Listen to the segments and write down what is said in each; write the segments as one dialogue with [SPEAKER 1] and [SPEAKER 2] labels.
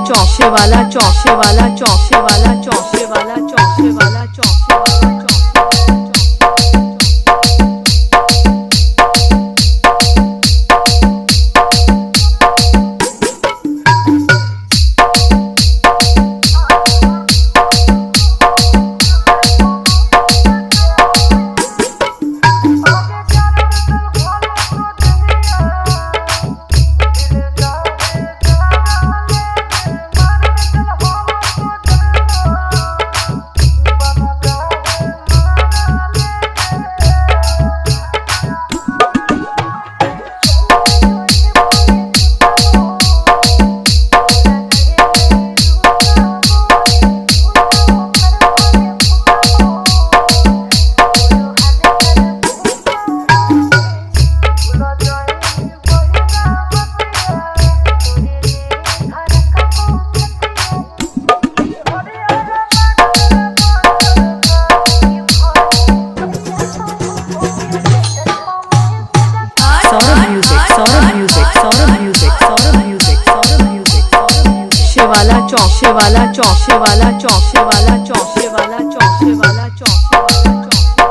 [SPEAKER 1] Chowk, Shivala Chowk, Shivala Chowk, Shivala Chowk, Shivala Chowk, Shivala Chowk, Shivala Chowk. Saurabh music, Saurabh music, Saurabh music, Saurabh music, Saurabh music, Saurabh music. Shivala Chowk, Shivala Chowk, Shivala Chowk, Shivala Chowk, Shivala Chowk, Shivala Chowk, Shivala Chowk.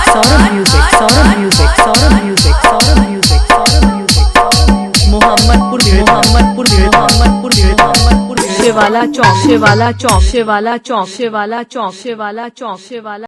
[SPEAKER 1] Saurabh music, Saurabh music, Saurabh music, Saurabh music, Saurabh music, Saurabh music. Mohammadpur, Mohammadpur, Mohammadpur, Mohammadpur. Shivala Chowk, Shivala Chowk, Shivala Chowk, Shivala Chowk, Shivala Chowk, Shivala.